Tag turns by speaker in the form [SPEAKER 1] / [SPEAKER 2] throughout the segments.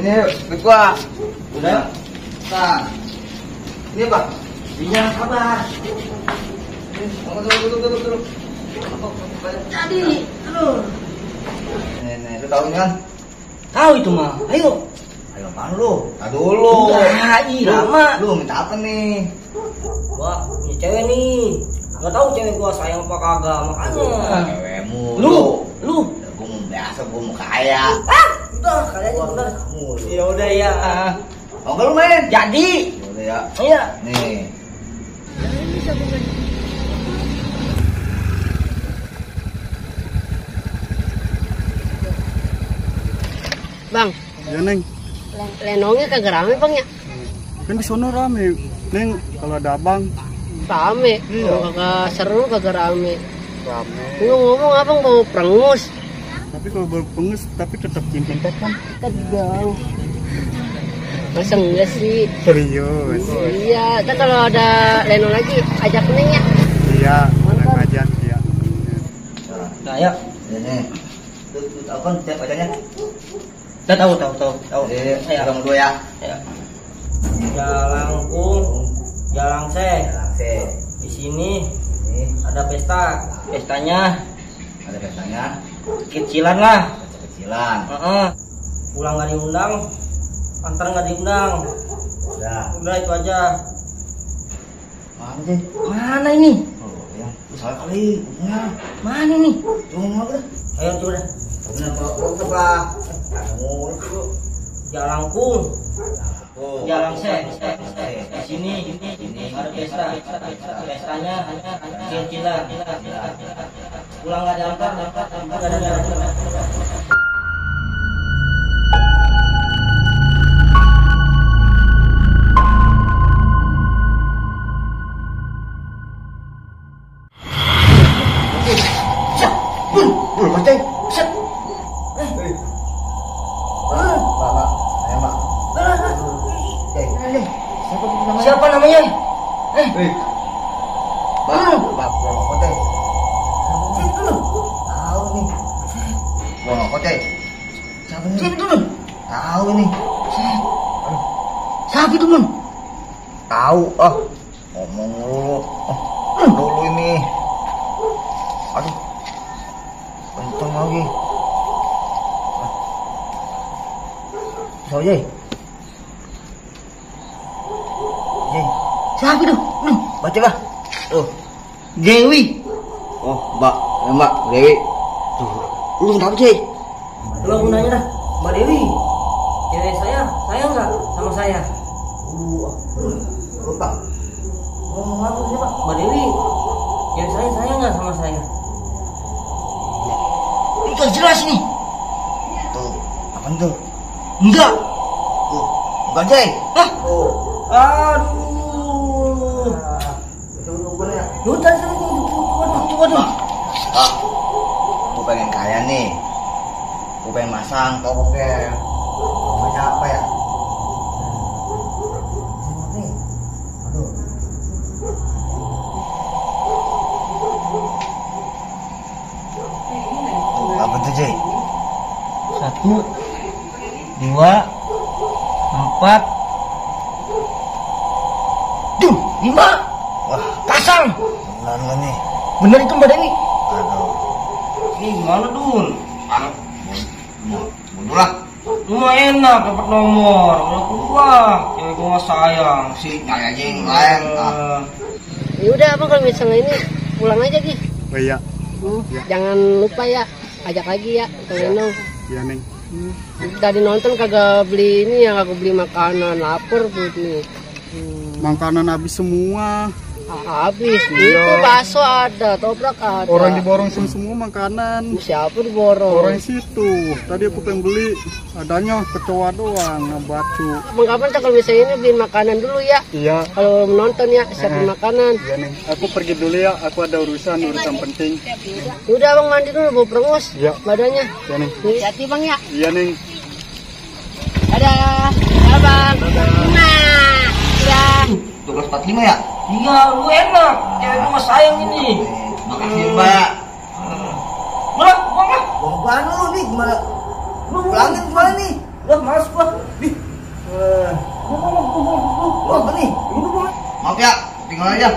[SPEAKER 1] Ini ikut gua. Udah. Nah. Ini apa? Iya, sabar. Tunggu.
[SPEAKER 2] Tadi, aduh.
[SPEAKER 1] Nih, lu tahu kan?
[SPEAKER 2] Tahu itu mah. Ayo.
[SPEAKER 1] Ayo apaan lu? Tahu dulu.
[SPEAKER 2] Udah, lama.
[SPEAKER 1] Lu minta apa nih?
[SPEAKER 2] Gua punya cewek nih. Gak tahu cewek gua sayang apa kagak, makanya.
[SPEAKER 1] Cewekmu.
[SPEAKER 2] Lu.
[SPEAKER 1] Gua mau biasa, gua mau kaya.
[SPEAKER 2] Udah, kalian bener. Ya udah ya.
[SPEAKER 1] Mau nggak lu main?
[SPEAKER 2] Jadi.
[SPEAKER 1] Udah ya.
[SPEAKER 2] Iya.
[SPEAKER 1] Nih.
[SPEAKER 3] Bang,
[SPEAKER 4] Ya Neng,
[SPEAKER 3] lenongnya kagak rame bang ya?
[SPEAKER 4] kan di sono rame. Neng, kalau ada abang
[SPEAKER 3] Rame, kalau kagak seru kagak rame.
[SPEAKER 4] rame.
[SPEAKER 3] Ngomong abang mau perengus.
[SPEAKER 4] Tapi kalau berpengus tapi tetap cinta kan.
[SPEAKER 3] Tegang. Masa enggak sih?
[SPEAKER 4] Serius.
[SPEAKER 3] Iya, kan kalau ada lenong lagi ajak neng ya.
[SPEAKER 4] Iya, orang ngajak dia.
[SPEAKER 2] Nah, ya.
[SPEAKER 1] Nih. Lu tahu kan tiap wajahnya?
[SPEAKER 2] Udah tahu.
[SPEAKER 1] Ayo, orang dua ya.
[SPEAKER 2] Ya. Jalangkung, Jalangse.
[SPEAKER 1] Oke.
[SPEAKER 2] Di sini
[SPEAKER 1] Ini
[SPEAKER 2] ada pesta. Pestanya
[SPEAKER 1] ada pestanya.
[SPEAKER 2] kecilan lah.
[SPEAKER 1] Kecilan.
[SPEAKER 2] Pulang nggak diundang, antar nggak diundang. Udah itu aja.
[SPEAKER 1] Mana sih?
[SPEAKER 2] Mana ini?
[SPEAKER 1] Oh, ya. Lu salah kali. Ya.
[SPEAKER 2] Mana ini?
[SPEAKER 1] Tunggu udah.
[SPEAKER 2] Ayo coba dah.
[SPEAKER 1] Kenapa? Kamu itu.
[SPEAKER 2] Jalangkung,
[SPEAKER 1] Oh.
[SPEAKER 2] Jalangse. Di sini ada pesta. Pestanya kecilan. Pulang nggak diantar, nggak ada.
[SPEAKER 1] Percaya. Set. Mbak. Saya Mbak.
[SPEAKER 2] Siapa namanya?
[SPEAKER 1] Mbak, Bono Kote. Tahu nih. Bono Kote. Siapa nih?
[SPEAKER 2] Siapa dulu?
[SPEAKER 1] Tahu nih.
[SPEAKER 2] Siapa itu, Mun?
[SPEAKER 1] Tahu. Ngomong dulu. Dulu ini. Aduh. Kenceng lagi. Sao Jay?
[SPEAKER 2] Siapa itu?
[SPEAKER 1] Baca lah.
[SPEAKER 2] Dewi.
[SPEAKER 1] Oh, Mbak Dewi.
[SPEAKER 2] Tuh, lu kenapa sih? Lu aku nanya dah, Mbak Dewi. Cewek saya nggak sama saya?
[SPEAKER 1] Lupa.
[SPEAKER 2] Ngomong apa sih Pak? Mbak Dewi. Cewek saya nggak sama saya? Itu jelas nih.
[SPEAKER 1] Tuh, apa tuh?
[SPEAKER 2] Enggak.
[SPEAKER 1] Bukan Jay.
[SPEAKER 2] Hah?
[SPEAKER 1] Oh.
[SPEAKER 2] Aduh.
[SPEAKER 1] Tunggu ya.
[SPEAKER 2] Yaudah, waduh.
[SPEAKER 1] Aku pengen kaya nih. Aku pengen masang tokek. Namanya apa ya? Aduh. Apa tuh Jay?
[SPEAKER 2] 1, 2, 4, 5.
[SPEAKER 1] Wah,
[SPEAKER 2] Pasang.
[SPEAKER 1] benar nih.
[SPEAKER 2] Bener itu Mbak Dewi.
[SPEAKER 1] Aduh.
[SPEAKER 2] Ini gimana Dun?
[SPEAKER 1] Mundur lah.
[SPEAKER 2] Cuma enak dapat nomor. Kalau gua, cewek gua sayang.
[SPEAKER 1] Si nyari aja yang lain.
[SPEAKER 3] Ya udah abang kalau misalnya ini pulang aja Gi.
[SPEAKER 4] Oh iya, Ya.
[SPEAKER 3] Jangan lupa ya, ajak lagi ya ke lenong.
[SPEAKER 4] iya Neng.
[SPEAKER 3] Tadi nonton kagak beli ini ya, kagak beli makanan, lapar perut nih.
[SPEAKER 4] Makanan habis semua.
[SPEAKER 3] Habis
[SPEAKER 4] Iya.
[SPEAKER 3] itu bakso ada, toprak ada.
[SPEAKER 4] Orang diborong semua makanan.
[SPEAKER 3] Siapa diborong?
[SPEAKER 4] Orang situ. Tadi aku pengen beli, adanya kecoa doang, ngebacu.
[SPEAKER 3] Abang kapan tuh kalau misalnya ini beliin makanan dulu ya?
[SPEAKER 4] Iya.
[SPEAKER 3] Kalau menonton ya, siapin makanan.
[SPEAKER 4] Iya Neng. Aku pergi dulu ya. Aku ada urusan penting.
[SPEAKER 3] Udah abang mandi dulu, bawa perengus
[SPEAKER 4] Iya.
[SPEAKER 3] badannya.
[SPEAKER 4] Iya Neng.
[SPEAKER 3] Hati-hati bang ya.
[SPEAKER 4] Iya Neng.
[SPEAKER 3] Dadah. Dadah bang. Nah, ya.
[SPEAKER 1] 12.45 ya?
[SPEAKER 2] Iya, lu enak. Cewek gua sayang ini.
[SPEAKER 1] Makasih Mbak.
[SPEAKER 2] Udah, buang lah.
[SPEAKER 1] Buang apaan lu nih? Gimana? Lu pulangin gimana nih?
[SPEAKER 2] Udah males gua. Di. Lu apa nih?
[SPEAKER 1] Maaf ya, tinggal aja.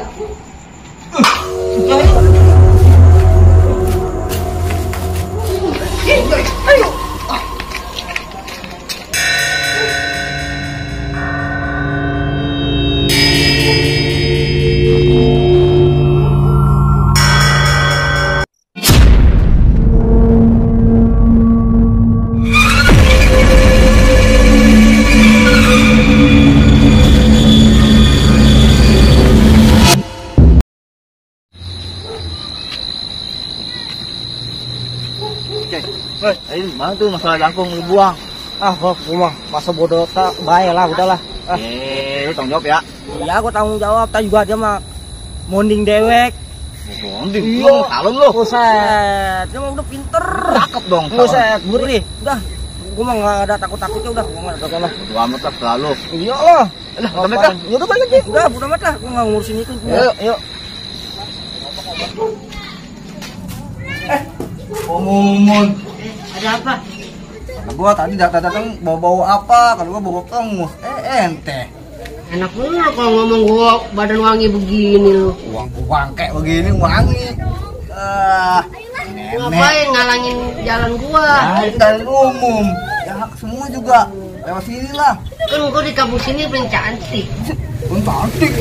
[SPEAKER 2] Ayo.
[SPEAKER 1] Woi, ayo mana tuh masalah jangkung dibuang?
[SPEAKER 2] Ah, gua mah masa bodoh tak bahaya lah, udahlah.
[SPEAKER 1] Lu tanggung jawab ya.
[SPEAKER 2] Ya, gua tanggung jawab. Tak juga dia mah monding dewek.
[SPEAKER 1] Monding,
[SPEAKER 2] Iya.
[SPEAKER 1] lu salon lu.
[SPEAKER 2] Buset, dia mah udah pinter.
[SPEAKER 1] Cakep dong.
[SPEAKER 2] Buset, gurih. Udah, gua mah nggak ada takut-takutnya udah. Gua nggak ada lah.
[SPEAKER 1] Bodo amat lah selalu.
[SPEAKER 2] Iya lah.
[SPEAKER 1] Udah mereka.
[SPEAKER 2] Ya udah balik deh. Udah, bodo amat lah. Gua nggak ngurusin itu.
[SPEAKER 1] Yuk, yuk. Mumun.
[SPEAKER 3] Ada apa?
[SPEAKER 1] Kata gua tadi datang bawa-bawa apa? Kalau gua bawa pengus. Ente.
[SPEAKER 3] Enak lu kalau ngomong gua badan wangi begini lu.
[SPEAKER 1] Uang kayak begini wangi. Nenek.
[SPEAKER 3] Ngapain ngalangin jalan gua?
[SPEAKER 1] Nah, itu dari umum. Ya semua juga lewat sini lah.
[SPEAKER 3] Kan gua di kampus ini paling cantik.
[SPEAKER 1] Pun cantik.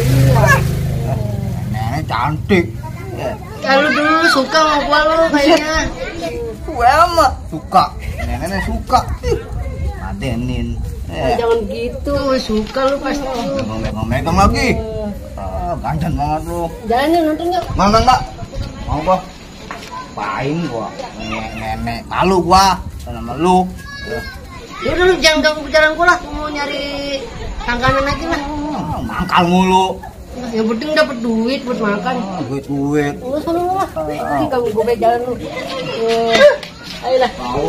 [SPEAKER 1] Nenek cantik.
[SPEAKER 3] Ya lu dulu suka sama gua lu kayaknya.
[SPEAKER 1] Gue mah suka. Nenek suka. Adenin.
[SPEAKER 3] Jangan gitu, suka lu pasti lu.
[SPEAKER 1] Megang lagi. Ganjan banget lu.
[SPEAKER 3] Jalan yuk nonton yuk.
[SPEAKER 1] Enggak. Mau gua. Pain gua. Nenek malu gua sama lu.
[SPEAKER 3] Ya udah lu jangan ganggu jalan gua lah, gua mau nyari langganan aja lah.
[SPEAKER 1] Mangkal mulu.
[SPEAKER 3] Yang penting dapat duit buat makan.
[SPEAKER 1] Duit.
[SPEAKER 3] Lu sana lah. Ini ganggu gua kayak jalan lu. Ayolah.
[SPEAKER 1] Mau.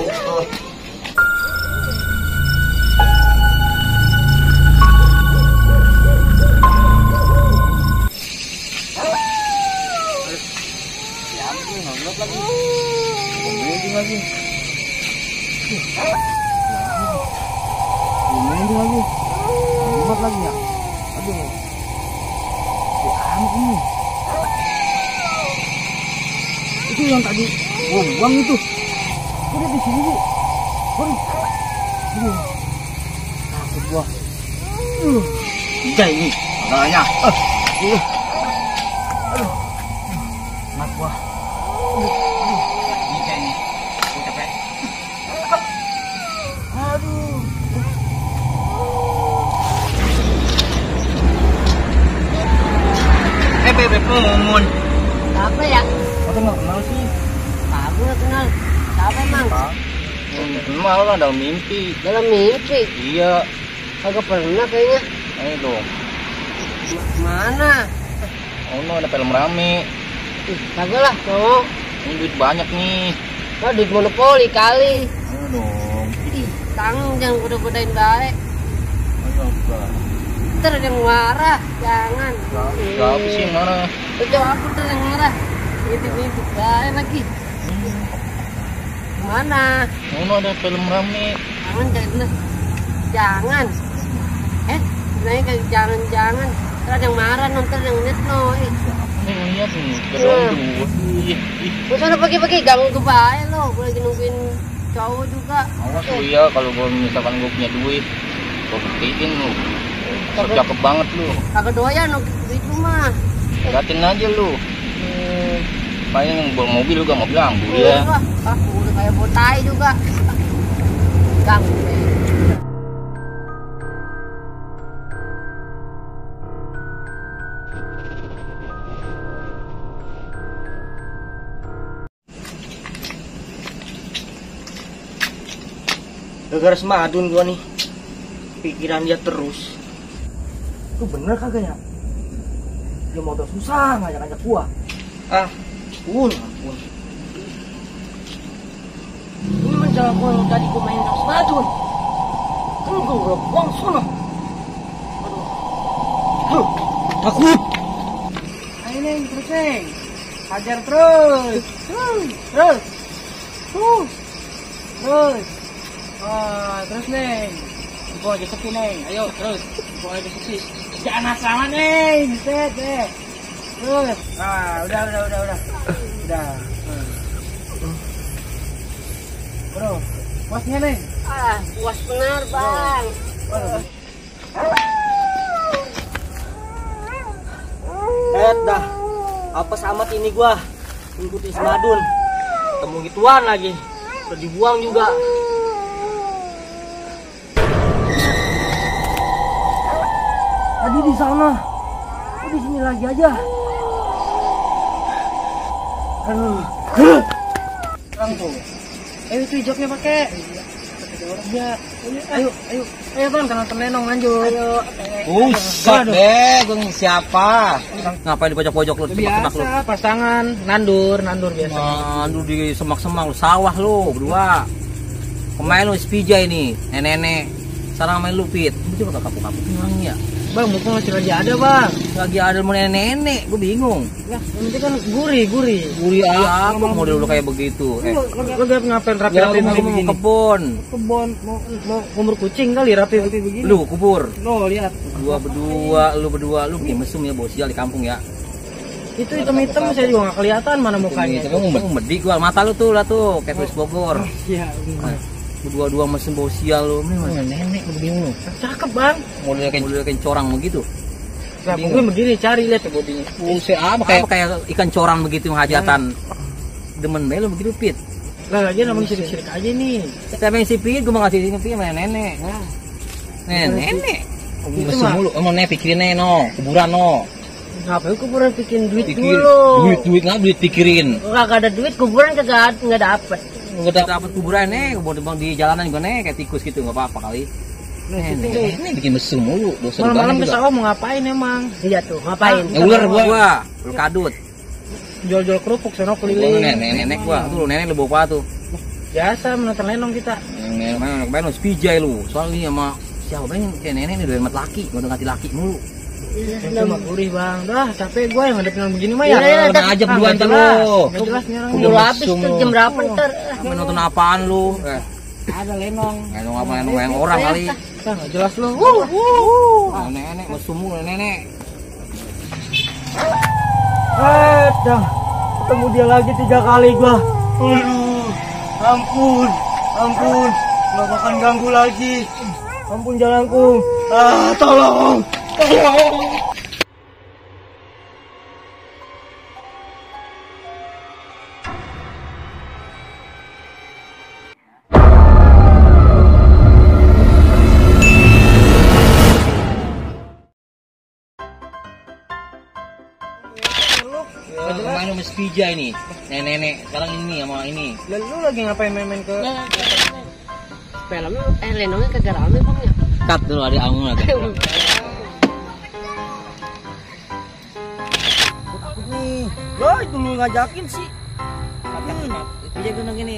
[SPEAKER 1] Lagi ya. Aduh. Ini. Itu yang tadi buang itu. Udah di sini, Bu. Aduh. Takut gua. Ini. Makanya. Aduh. Mat gua. Ini. Gua capek. Aduh. Bebek Mumun.
[SPEAKER 3] Siapa ya?
[SPEAKER 1] Aku nggak kenal sih.
[SPEAKER 3] Kamu nggak kenal. Siapa emang?
[SPEAKER 1] Kenal lah dalam mimpi.
[SPEAKER 3] Dalam mimpi?
[SPEAKER 1] Iya.
[SPEAKER 3] Kagak pernah kayaknya.
[SPEAKER 1] Ayo dong.
[SPEAKER 3] Mana?
[SPEAKER 1] Oh no, ada film rame.
[SPEAKER 3] Kagak lah, cowok.
[SPEAKER 1] Ini duit banyak nih.
[SPEAKER 3] Wah, duit monopoli kali.
[SPEAKER 1] Ayo dong.
[SPEAKER 3] Ih, tanggung jangan goda-godain baik.
[SPEAKER 1] Ayo enggak.
[SPEAKER 3] Ntar ada yang marah, jangan.
[SPEAKER 1] Siapa sih yang marah?
[SPEAKER 3] Sejauh aku ntar yang marah. Ngintip-ngintip baik lagi. Mana?
[SPEAKER 1] Oh no, ada film rame.
[SPEAKER 3] Jangan. Sebenarnya kayak jangan. Ntar ada yang marah, ntar ada yang liat no.
[SPEAKER 1] Ini lihat nih, kedong dua.
[SPEAKER 3] Gue sana pagi-pagi ganggu baik lo. Gue lagi nungguin cowok juga.
[SPEAKER 1] Awas lu ya, kalau gue misalkan gue punya duit, gue buktiin lu. Cakep banget lu.
[SPEAKER 3] Kagak doyan duit lu mah.
[SPEAKER 1] Liatin aja lu. Paling yang bawa mobil juga mau bilang bu ya.
[SPEAKER 3] Udah kayak botai juga. Ganggu.
[SPEAKER 2] Gara-gara semadun gua nih. Pikiran dia terus. Itu bener kagak ya? Dia mau susah ngajak-ngajak gua. Ampun.
[SPEAKER 3] Ini menjawab gua yang tadi gua main semadun. Kan gua udah buang sono. Aduh.
[SPEAKER 2] Takut.
[SPEAKER 3] Ayo Neng, terus Neng. Hajar terus. Terus. Terus Neng. Gua aja sepi Neng. Ayo terus. Gua aja sepi. Jangan asal Neng. Set deh. Terus. Udah. Udah. Bro, puasnya Neng?
[SPEAKER 5] Puas benar bang.
[SPEAKER 2] Dah. Apa amat ini gua ngikutin si Madun. Temu gituan lagi. Udah dibuang juga. Tadi di sana. Kok di sini lagi aja?
[SPEAKER 3] Bang tuh. Ayo itu hijabnya pakai. Ya. Ayo bang, tenang tenang lanjut. Ayo.
[SPEAKER 2] Buset deh, gue siapa? Ngapain di pojok-pojok lu?
[SPEAKER 3] Biasa, pasangan, nandur biasa.
[SPEAKER 2] Nandur di semak-semak lu, sawah lu, berdua. Pemain lu sepija ini, nenek-nenek. Sekarang main lu pit. Itu bakal kapuk-kapuk ya.
[SPEAKER 3] Bang, mumpung masih lagi ada bang.
[SPEAKER 2] Lagi ada mau nenek-nenek, gue bingung.
[SPEAKER 3] Ya, nanti kan gurih.
[SPEAKER 2] Gurih apa model lu kayak begitu?
[SPEAKER 3] Lo ngapain rapi
[SPEAKER 2] mau
[SPEAKER 3] begini?
[SPEAKER 2] kebun.
[SPEAKER 3] Mau kumur kucing kali rapi begini.
[SPEAKER 2] Lu kubur.
[SPEAKER 3] Lo lihat.
[SPEAKER 2] Lu berdua, lu bikin mesum ya, bawa sial di kampung ya.
[SPEAKER 3] Itu hitam-hitam saya juga nggak kelihatan mana mukanya.
[SPEAKER 2] Itu medik gua, mata lu tuh lah tuh, kayak tulis Bogor.
[SPEAKER 3] Iya.
[SPEAKER 2] Berdua mesum bawa sial lu, mana nenek lu bingung.
[SPEAKER 3] Cakep bang.
[SPEAKER 2] Model kayak corang begitu.
[SPEAKER 3] Nah, mungkin begini cari lihat bodinya.
[SPEAKER 2] Buset kayak ikan corang begitu hajatan. Demen banget lu begitu pit.
[SPEAKER 3] Lah lagi namanya sirik-sirik aja nih.
[SPEAKER 2] Siapa yang si pit, gua mau ngasih pit sama nenek. Nenek. Mesum mulu, emang nenek pikirin nenek no, kuburan no.
[SPEAKER 3] Ngapain kuburan bikin duit dulu?
[SPEAKER 2] Duit nggak duit pikirin.
[SPEAKER 5] Kagak ada duit, kuburan kagak dapet.
[SPEAKER 2] Nggak dapet kuburan kebun di jalanan juga kayak tikus gitu, nggak apa-apa kali. Ini bikin mesum mulu.
[SPEAKER 3] Malam-malam ke sawah mau ngapain emang?
[SPEAKER 5] Iya tuh, ngapain?
[SPEAKER 2] Ular gua, ular kadut.
[SPEAKER 3] Jual-jual kerupuk sono keliling.
[SPEAKER 2] Nenek gua, tuh nenek lu bawa apa tuh?
[SPEAKER 3] Biasa menonton lenong kita.
[SPEAKER 2] Nenek main lu sepijai lu. Soalnya sama siapa bang kayak nenek nih doyan mat laki, gua ganti laki mulu.
[SPEAKER 3] Itu mah gurih bang, dah capek gue yang ngadepin begini mah ya.
[SPEAKER 2] Udah aja berdua ntar lu.
[SPEAKER 3] Gak jelas nih orang.
[SPEAKER 5] Udah habis tuh jam berapa ntar?
[SPEAKER 2] Nonton apaan lu?
[SPEAKER 3] Ada lenong.
[SPEAKER 2] Lenong apa lenong orang kali?
[SPEAKER 3] Gak jelas lu.
[SPEAKER 2] Nenek mesum mulu nenek.
[SPEAKER 3] Dah, ketemu dia lagi 3 kali gua. Aduh, ampun, nggak bakal ganggu lagi. Ampun jalanku. Tolong.
[SPEAKER 2] Main sama sepija ini, nenek sekarang ini sama ini.
[SPEAKER 3] Lalu lagi ngapain main-main ke?
[SPEAKER 5] Filmnya, lenongnya kagak rame bang ya?
[SPEAKER 2] Cut dulu ada angin lagi.
[SPEAKER 3] Nih, itu lu ngajakin sih.
[SPEAKER 2] Ngajak, itu aja gue gini.